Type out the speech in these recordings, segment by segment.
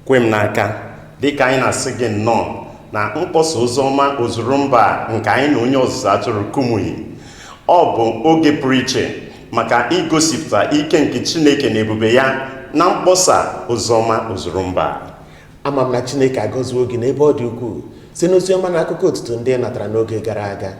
Kwe m n'aka dịka anyị na-asị gị nnọọ na mkpọsa oziọma ozuru mba nke anyị na onye ọzụzụ atụrụ Kumuyi. Ọ bụ oge pụrụ iche maka igosipụta ike nke Chineke na ebube ya na mkpọsa oziọma ozuru mba. Ama m na Chineke agọziwo gị n'ebe ọ dị ukwuu site n'oziọma na akụkọ otuto ndị ị natara n'oge gara aga.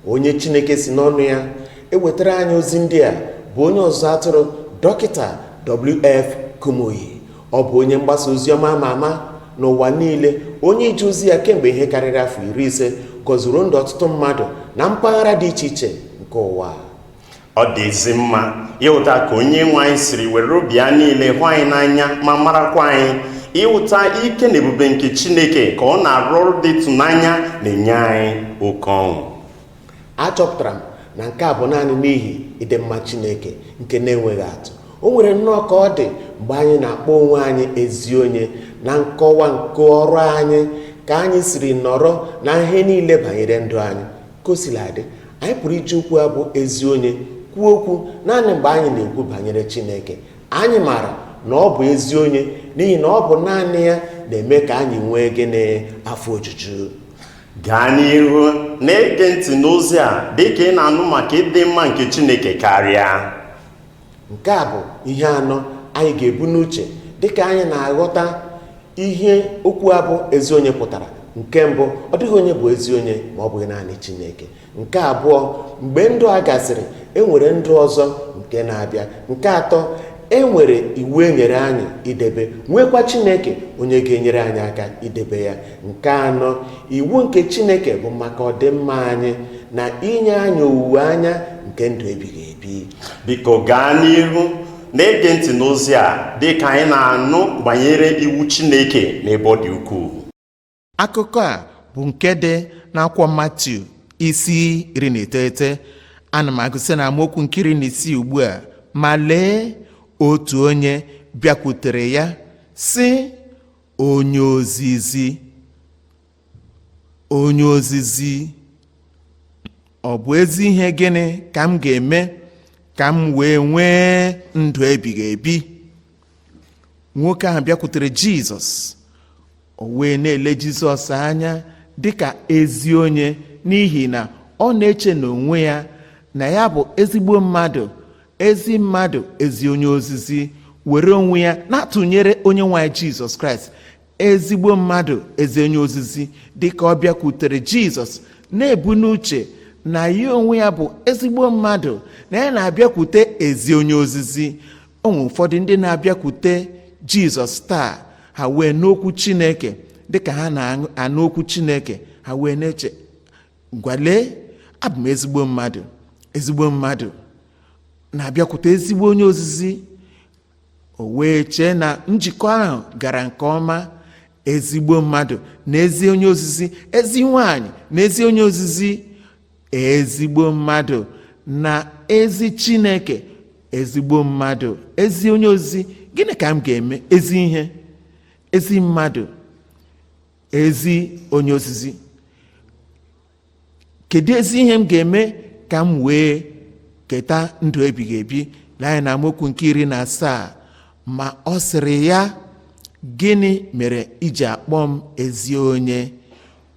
Onye Chineke si n'ọnụ ya ewetara anyị ozi ndị a bụ onye ọzụzụ atụrụ Dọkịta WF Kumuyi. Ọ bụ onye mgbasa oziọma ama ama n'ụwa niile, onye ije ozi ya kemgbe ihe karịrị afọ 50 gọzuru ndụ ọtụtụ mmadụ na mpaghara dị iche iche nke ụwa. Ọ dị ezi mma ịhụta ka onye nwe anyị siri were obi ya niile hụ anyị n'anya ma marakwa anyị. Ịhụta ike na ebube nke Chineke ka ọ na-arụ ọrụ dị ịtụnanya na-enye anyị oke ọṅụ. Achọpụtara m na nke a bụ naanị n'ihi ịdị mma Chineke nke na-enweghị atụ. O nwere nnọọ ka ọ dị mgbe anyị na-akpọ onwe anyị ezi onye na nkọwa nke ọrụ anyị ka anyị siri nọrọ na ihe niile banyere ndụ anyị. Ka o sila dị, anyị pụrụ iji okwu a bụ ezi onye kwuo okwu naanị mgbe anyị na-ekwu banyere Chineke. Anyị maara na ọ bụ ezi onye n'ihi na ọ bụ naanị ya na-eme ka anyị nwee gịnị afọ ojuju. Gaa n'ihu na-ege ntị n'ozi a dịka ị na-anụ maka ịdị mma nke Chineke karịa. Nke a bụ ihe anọ anyị ga-ebu n'uche dịka anyị na-aghọta ihe okwu a bụ ezi onye pụtara. Nke mbụ, ọ dịghị onye bụ ezi onye ma ọ bụghị naanị Chineke. Nke abụọ, mgbe ndụ a gasịrị, e nwere ndụ ọzọ nke na-abịa. Nke atọ, e nwere iwu e nyere anyị idebe, nwekwa Chineke onye ga-enyere anyị aka idebe ya. Nke anọ, iwu nke Chineke bụ maka ọdịmma anyị na inye anyị owuwe anya nke ndụ ebighị ebi. Biko gaa n'ihu na-ege ntị n'ozi a dịka anyị na-anụ banyere iwu Chineke n'ebe ọ dị ukwuu. Akụkọ a bụ nke dị n'akwụkwọ Matiu isi 19. Ana m agụsị na amaokwu nke 16 ugbu a. Ma lee, otu onye bịakwutere ya sị, onye ozizi, onye ozizi, ọ bụ ezi ihe gịnị ka m ga-eme ka m wee nwee ndụ ebighị ebi? Nwoke ahụ bịakwutere Jizọs, o wee na-ele Jizọs anya dịka ezi onye, n'ihi na ọ na-eche n'onwe ya na ya bụ ezigbo mmadụ, ezi mmadụ, ezi onye ozizi, were onwe ya na-atụnyere onye nwe anyị Jizọs Kraịst, ezigbo mmadụ, ezi onye ozizi. Dịka ọ bịakwutere Jizọs na-ebu n'uche na ya onwe ya bụ ezigbo mmadụ, na ya na-abịakwute ezi onye ozizi. O nwere ụfọdụ ndị na-abịakwute Jizọs taa, ha wee n'okwu Chineke, dịka ha na-anụ okwu Chineke, ha wee na-eche, ngwa lee, abụ m ezigbo mmadụ, ezigbo mmadụ na-abịakwute ezigbo onye ozizi. O wee chee na njikọ ahụ gara nke ọma, ezigbo mmadụ na ezi onye ozizi, ezi nwanyị na ezi onye ozizi, ezigbo mmadụ na ezi Chineke, ezigbo mmadụ, ezi onye ozizi. Gịnị ka m ga-eme? Ezi ihe, ezi mmadụ, ezi onye ozizi, kedu ezi ihe m ga-eme ka m wee keta ndụ ebighị ebi? Lee anya na amaokwu nke 17. Ma ọ sịrị ya, gịnị mere iji akpọ m ezi onye?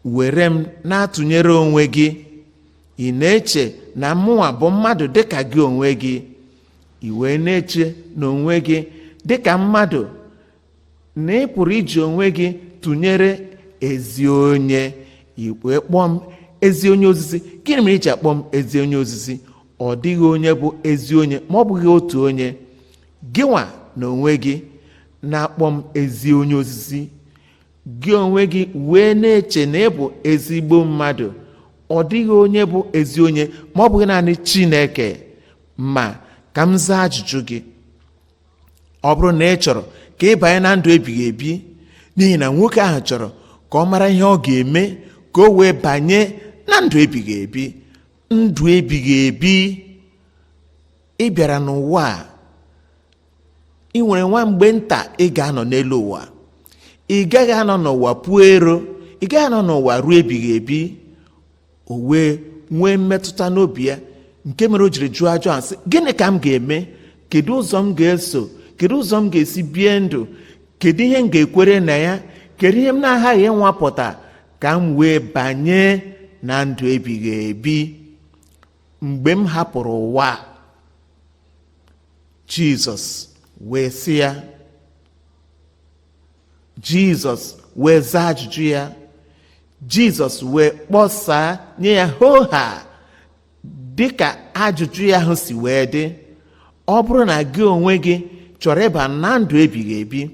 Were m na-atụnyere onwe gị. Ị na-eche na mụnwa bụ mmadụ dịka gị onwe gị? Ị wee na-eche n'onwe gị dịka mmadụ na ị pụrụ iji onwe gị tụnyere ezi onye. Ị wee kpọọ m ezi onye ozizi. Gịnị mere iji akpọ m ezi onye ozizi? Ọ dịghị onye bụ ezi onye ma ọ bụghị otu onye. Gịnwa na onwe gị na-akpọ m ezi onye ozizi, gị onwe gị wee na-eche na ị bụ ezigbo mmadụ. Ọ dịghị onye bụ ezi onye ma ọ bụghị naanị Chineke. Ma ka m zaa ajụjụ gị, ọ bụrụ na ị chọrọ ka ị banye na ndụ ebighị ebi, n'ihi na nwoke ahụ chọrọ ka ọ mara ihe ọ ga-eme ka o wee banye na ndụ ebighị ebi. Ndụ ebighị ebi, ị bịara n'ụwa a, ị nwere nwa mgbe nta ị ga-anọ n'elu ụwa. Ị gaghị anọ n'ụwa pụọ ero, ị gaghị anọ n'ụwa ruo ebighị ebi. O wee nwee mmetụta n'obi ya nke mere o jiri jụọ ajụ asị, gịnị ka m ga-eme? Kedu ụzọ m ga-eso? Kedu ụzọ m ga-esi bie ndụ? Kedu ihe m ga-ekwere na ya? Kedu ihe m na-aghaghị ịnwapụta ka m wee banye na ndụ ebighị ebi mgbe m hapụrụ ụwa a? Jizọs wee sị ya, Jizọs wee zaa ajụjụ ya. Jizọs wee kpọsaa nye ya hoha dịka ajụjụ ya ahụ si wee dị. Ọ bụrụ na gị onwe gị chọrọ ịba na ndụ ebighị ebi,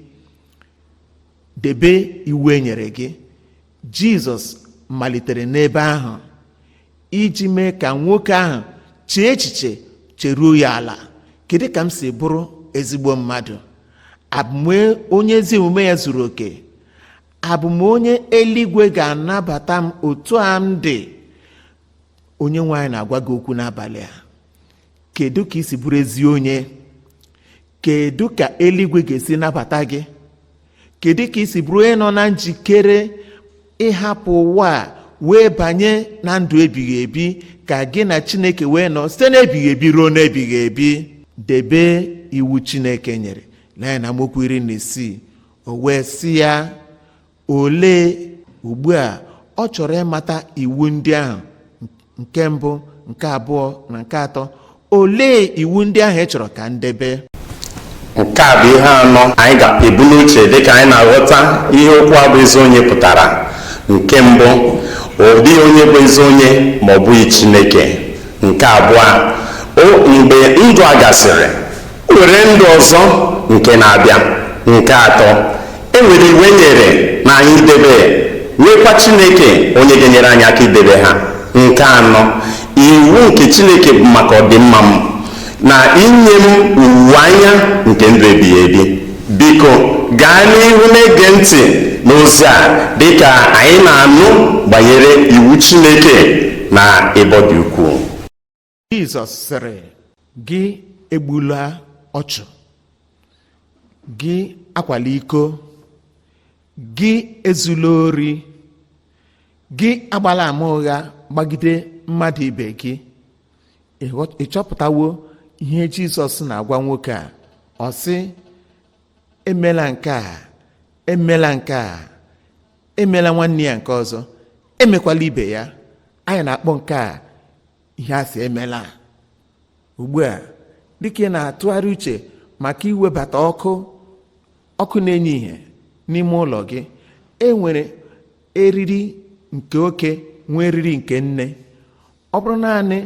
debe iwu e nyere gị. Jizọs malitere n'ebe ahụ iji mee ka nwoke ahụ chee echiche, cheruo ya ala. Kedu ka m si bụrụ ezigbo mmadụ? Abụ m onye ezi omume ya zuru oke? Abụ m onye eluigwe ga-anabata m otu a m dị? Onye nwe anyị na-agwa gị okwu n'abalị a. Kedu ka ị si bụrụ ezi onye? Kedu ka eluigwe ga-esi nabata gị? Kedu ka ị si bụrụ onye nọ na njikere ịhapụ ụwa a wee banye na ndụ ebighị ebi, ka gị na Chineke wee nọ site n'ebighị ebi ruo n'ebighị ebi? Debe iwu Chineke nyere. Lee anya na amaokwu 16. O wee sị ya, olee? Ugbu a ọ chọrọ ịmata iwu ndị ahụ, nke mbụ, nke abụọ na nke atọ. Olee iwu ndị ahụ ị chọrọ ka m debe? Nke a bụ ihe anọ anyị ga-ebu n'uche dịka anyị na-aghọta ihe okwu a bụ ezi onye pụtara. Nke mbụ, ọ dịghị onye bụ ezi onye ma ọ bụghị Chineke. Nke abụọ, mgbe ndụ a gasịrị, o nwere ndụ ọzọ nke na-abịa. Nke atọ, e nwere iwu e nyere na anyị debe, nwekwa Chineke onye ga-enyere anyị aka idebe ha. Nke anọ, iwu nke Chineke bụ maka ọdịmma m na inye m owuwe anya nke ndụ ebighị ebi. Biko gaa n'ihu na-ege ntị n'ozi a dịka anyị na-anụ banyere iwu Chineke na ebe ọ dị ukwuu. Jizọs sịrị, gị egbula ọchụ, gị akwala iko, gị ezula ori, gị agbala ama ụgha gbagide mmadụ ibe gị. Ị chọpụtawo ihe Jizọs na-agwa nwoke a? Ọ sị, emela nke a, emela nke a, emela nwanne ya nke ọzọ, emekwala ibe ya. Anyị na-akpọ nke a ihe a sị emela. Ugbu a, dịka ị na-atụgharị uche maka iwebata ọkụ na-enye ihe n'ime ụlọ gị, e nwere eriri nke oke, nwee eriri nke nne. Ọ bụrụ naanị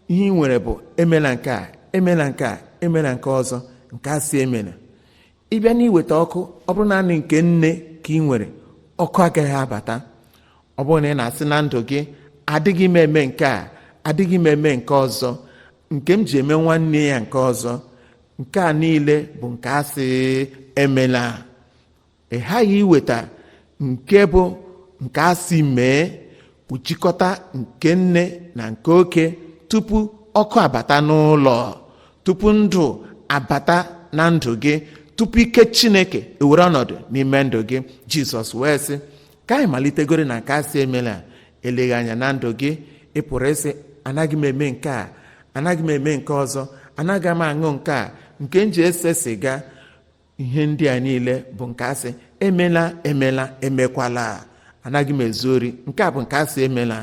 ihe ị nwere bụ emela nke a, emela nke a, emela nke ọzọ, nke a sị emela, ị bịa n'iweta ọkụ, ọ bụrụ naanị nke nne ka ị nwere, ọkụ agaghị abata. Ọ bụrụ na ị na-asị na ndụ gị, adịghị m eme nke a, adịghị m eme nke ọzọ, nke m ji eme nwanne ya nke ọzọ, nke a niile bụ nke a sị emela. Ị ghaghị iweta nke bụ nke a sị mee, kpuchikọta nke nne na nke oke tupu ọkụ abata n'ụlọ, tupu ndụ abata na ndụ gị, tupu ike Chineke ewere ọnọdụ n'ime ndụ gị. Jizọs wee sị ka anyị malitegoro na nke a sị emela. Eleghị anya na ndụ gị, ị pụrụ ịsị, anaghị m eme nke a, anaghị m eme nke ọzọ, anaghị m aṅụ nke a, nke m ji ese siga. Ihe ndị a niile bụ nke a sị emela, emela, emekwala. Anaghị m ezu ori, nke a bụ nke a sị emela.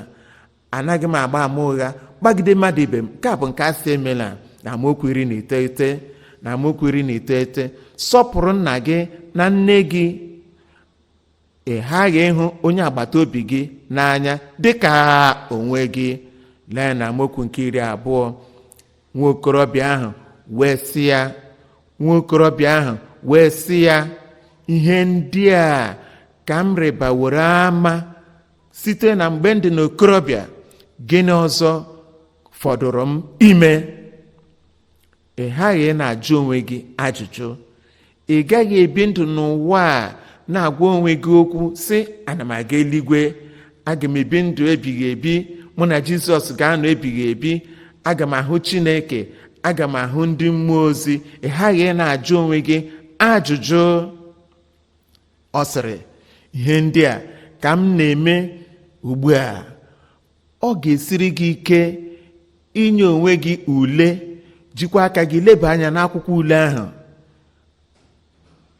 Anaghị m agba ama ụgha gbagide mmadụ ibe m, nke a bụ nke a sị emela. Na amaokwu 19, na amaokwu 19, sọpụrụ nna gị na nne gị, ị ghaghị ịhụ onye agbata obi gị n'anya dịka onwe gị. Lee na amaokwu nke 20, nwa okorobịa ahụ wee sị ya, nwa okorobịa ahụ wee sị ya, ihe ndị a ka m rịbaworo ama site na mgbe m dị n'okorobịa, gịnị ọzọ fọdụrụ m ime? Ị ghaghị na-ajụ onwe gị ajụjụ. Ị gaghị ebi ndụ n'ụwa a na-agwa onwe gị okwu sị, ana m aga eluigwe, aga m ebi ndụ ebighị ebi, mụ na Jizọs ga-anọ ebighị ebi, aga m ahụ Chineke, aga m ahụ ndị mmụọ ozi. Ị ghaghị na-ajụ onwe gị ajụjụ. Ọ sịrị, ihe ndị a ka m na-eme ugbu a. Ọ ga-esiri gị ike inye onwe gị ule, jikwa aka gị leba anya n'akwụkwọ ule ahụ.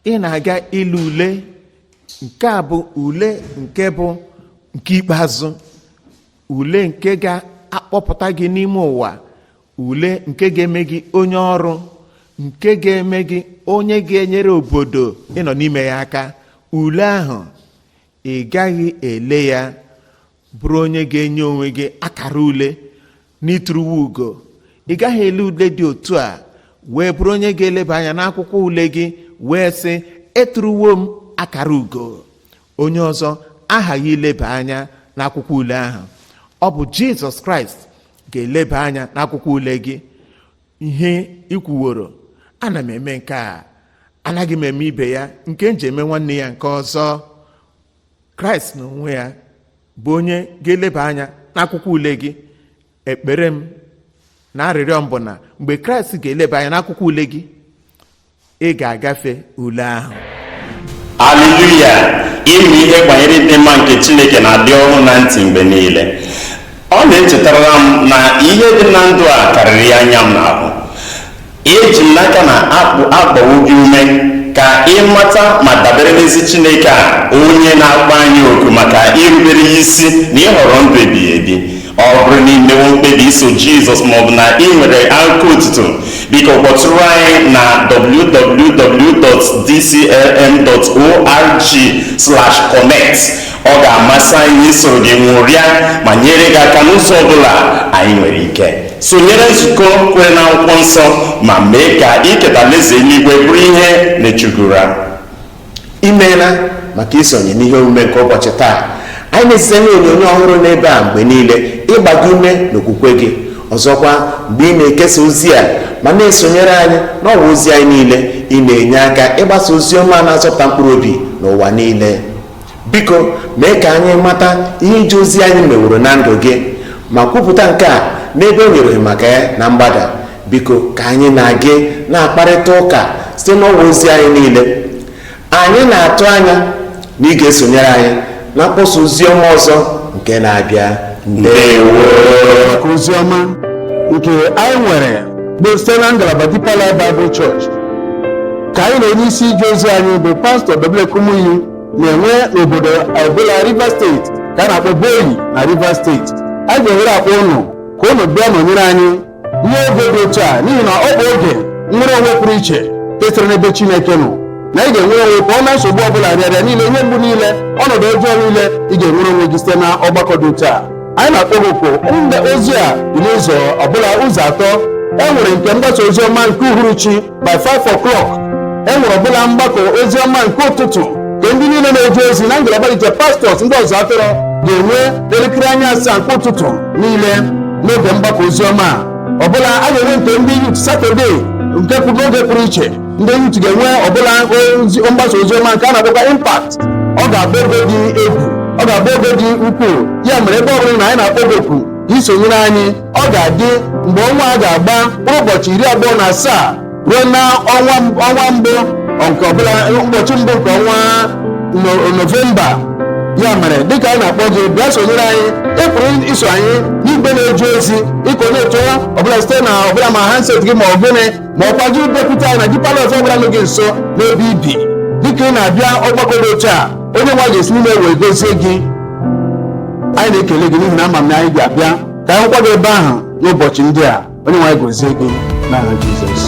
Ị na-aga ile ule nke a bụ ule nke bụ nke ikpeazụ, ule nke ga-akpọpụta gị n'ime ụwa, ule nke ga-eme gị onye ọrụ, nke ga-eme gị onye ga-enyere obodo ịnọ n'ime ya aka. Ule ahụ ị gaghị ele ya bụrụ onye ga-enye onwe gị akara ule n'ịtụrụwa ugo. Ị gaghị ele ule dị otu a wee bụrụ onye ga-eleba anya n'akwụkwọ ule gị wee sị, "Etụrụwo m akara ugo." Onye ọzọ aghaghị ileba anya n'akwụkwọ ule ahụ. Ọ bụ Jizọs Kraịst ga-eleba anya n'akwụkwọ ule gị, ihe ikwuworo, "Ana m eme nke a, anaghị m eme ibe ya, nke m ji eme nwanne ya nke ọzọ." Kraịst n'onwe ya bụ onye ga-eleba anya n'akwụkwọ ule gị. Ekpere m na arịrịọ m bụ na mgbe Kraịst ga-eleba anya n'akwụkwọ ule gị, ị ga-agafe ule ahụ. Aleluya! Ịmụ ihe banyere ịdị mma nke Chineke na-adị ọhụụ na ntị mgbe niile. Ọ na-echetara m na ihe dị na ndụ a karịrị anya m n'ahụ. Eji m n'aka na akpụ agbawo gị ume ka ị mata ma dabere n'ezi Chineke a, onye na-akpọ anyị oku maka irubere ya isi na ịhọrọ ndụ ebighị ebi. Ọ bụrụ na imewo mkpebi iso Jizọs maọbụ na ị nwere akụkọ otuto, biko kpọtụrụ anyị na www.dclm.org/connect. Ọ ga-amasị anyị isoro gị ṅụrịa ma nyere gị aka n'ụzọ ọbụla anyị nwere ike. Sonyere nzukọ kwere na Akwụkwọ Nsọ ma mee ka iketa alaeze eluigwe bụrụ ihe na-echugura. Imeela maka isonye n'ihe omume nke ụbọchị taa. Anyị na-ezite ihe onyonyo ọhụrụ n'ebe a mgbe niile ịgba gị ume n'okwukwe gị. Ọzọkwa, mgbe ị na-ekesa ozi a ma na-esonyere anyị n'ọwa ozi anyị niile, ị na-enye aka ịgbasa ozi ọma na-azọpụta mkpụrụ obi n'ụwa niile. Biko mee ka anyị mata ihe ije ozi anyị meworo na ndụ gị ma kwupụta nke a n'ebe o nyere maka ya na mgbada. Biko ka anyị na gị na-akparịta ụka site n'ọwa ozi anyị niile. Anyị na-atụ anya na ị ga-esonyere anyị na mkpọsa ozi ọma ọzọ nke na-abịa. Ndewo. Maka ozi ọma nke anyị nwere bụ site na ngalaba Deeper Life Bible Church, ka anyị na onye isi ije ozi anyị bụ Pastọ W. Kumuyi na-enwe n'obodo ọbụla Rivers Steeti ka a na-akpọ Boyi na Rivers Steeti. A ga-ewere akpọ ụnụ ka ụnụ bịa nọnyere anyị n'oge dị otu a, n'ihi na ọ bụ oge nnwere onwe pụrụ iche nke sitere n'ebe Chineke nọ, na ị ga-enwere onwe pụọ na nsogbu ọbụla, rịarịa niile, ihe mgbu niile, ọnọdụ ọjọọ niile. Ị ga-enwere onwe gị site na ọgbakọ dị otu a. Anyị na-akpọ gị oku. Mgbe ozi a dị n'ụzọ ọbụla ụzọ atọ, e nwere nke mgbasa ozi ọma nke uhuruchi by 5 o'clock. E nwere ọbụla mgbakọ ozi ọma nke ụtụtụ nke ndị niile na-eje ozi na ngalaba dị iche, pastors, ndị ọzọ atọrọ, ga-enwe n'elekere anya 7 nke ụtụtụ niile. N'oge mgbakọ ozi ọma a ọbụla, a ga-enwe nke ndị youth Saturday nke pụrụ n'oge pụrụ iche. Ndị youth ga-enwe ọbụla ozi mgbasa ozi ọma nke a na-akpọkwa Impact. Ọ ga-abụ oge dị egwu, ọ ga-abụ oge dị ukwuu. Ya mere, ebe ọ bụla na anyị na-akpọ gị oku ka isonyere anyị, ọ ga-adị mgbe ọnwa a ga-agba mkpụrụ ụbọchị 27 ruo na ọnwa mbụ nke ọbụla, ụbọchị mbụ nke ọnwa Nọvemba. Ya mere, dịka anyị na-akpọ gị, bịa sonyere anyị. Ị pụrụ iso anyị n'igwe na-eje ozi ịka onye otu ọbụla site na ọbụla ma handset gị ma ọ gịnị, ma ọkwa gị bịakwute anyị na Deeper Life ọbụla nọ gị nso n'ebe ibi. Dịka ị na-abịa ọgbakọ dị otu a, onye nwa ga-esi n'ime wee gozie gị. Anyị na-ekele gị n'ihi na ama m na anyị ga-abịa ka anyị hụkwa gị ebe ahụ n'ụbọchị ndị a. Onye nwe anyị gozie gị n'aha Jizọs.